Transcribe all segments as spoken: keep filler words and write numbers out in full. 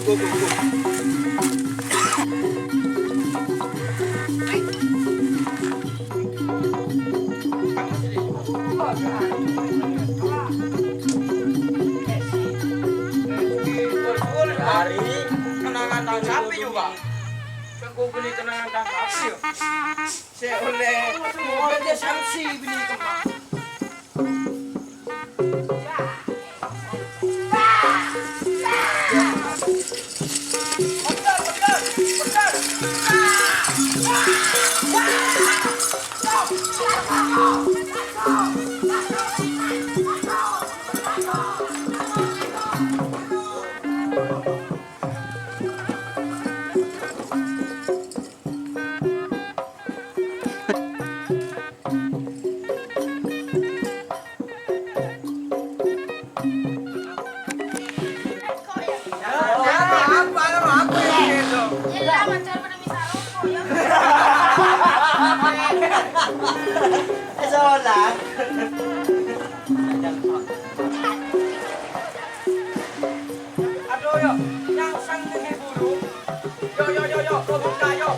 Hari kenangan tang sapi juga. Kan kok beli kenangan tang sapi ya? Saya oleh mobil dia sanksi beli kembang. Aduh, yo, yang sang ini buru. Yo, yo, yo, yo, kok buka, yo.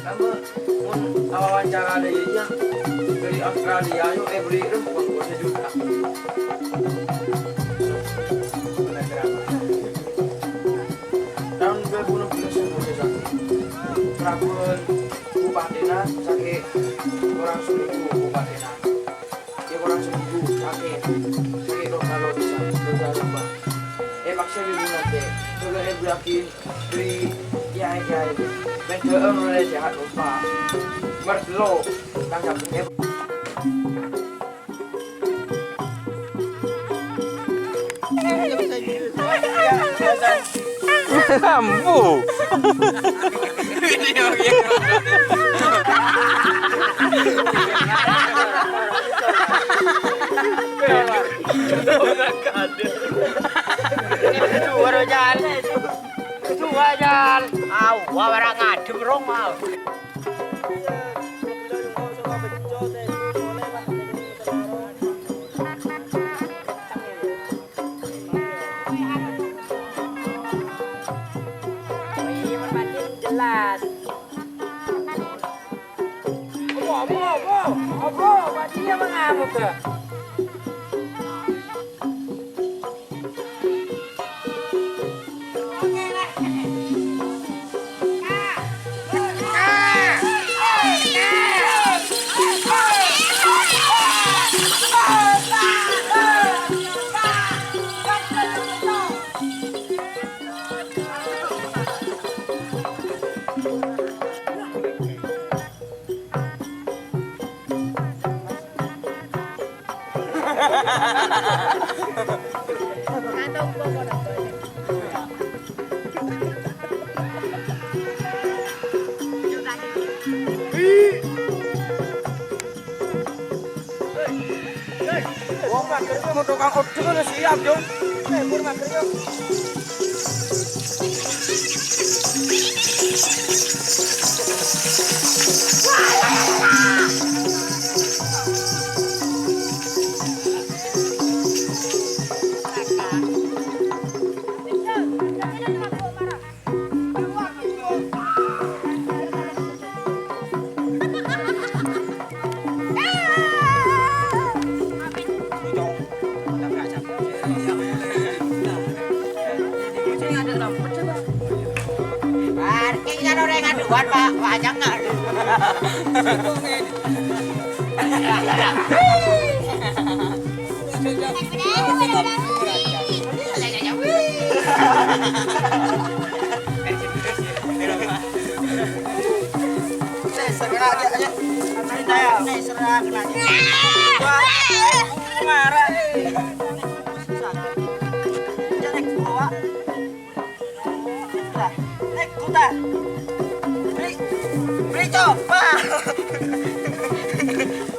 Kamu mun awawancara ada ya, dari Australia, yuk, eh, beli dong, uang dua juta. Tahun dua ribu enam belas yang gue sakit. Prabun Bupatena sakit kurang seminggu Bupatena. Ya, kurang seminggu, sakit. Sakit kok kalau bisa, udah lupa. Eh, paksa di rumah, deh. Coba, eh, gue yakin. Beri, ya, ya, ya. Main doang mulai sehat, lupa. Merlo, tangkap, eh. Ambu. Dua, Jal. Dua, Jal. Au, wah, ora ngadem, Rong, au. Iya, merpati jelas. Apa, apa, apa? Apa? Apa dia mengamuk, Kak? Wong mager ku mau tukang odeng udah siap, Jung. Eh, pur mager, Jung. Parkir kan orang ngaduan, Pak. Wah, jangan. Nih, serah aja, aja. Cerita ya. Nih, serah kena. Wah, marah. Jangan bawa. Nih, kuta. Beli, beli coba.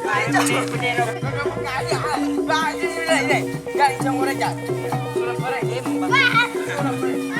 Beli coba. Beli, beli, beli. Beli, beli, beli. Gak, jangan ngorek, Cak. Surat ngorek, ini, Bang. Surat ngorek.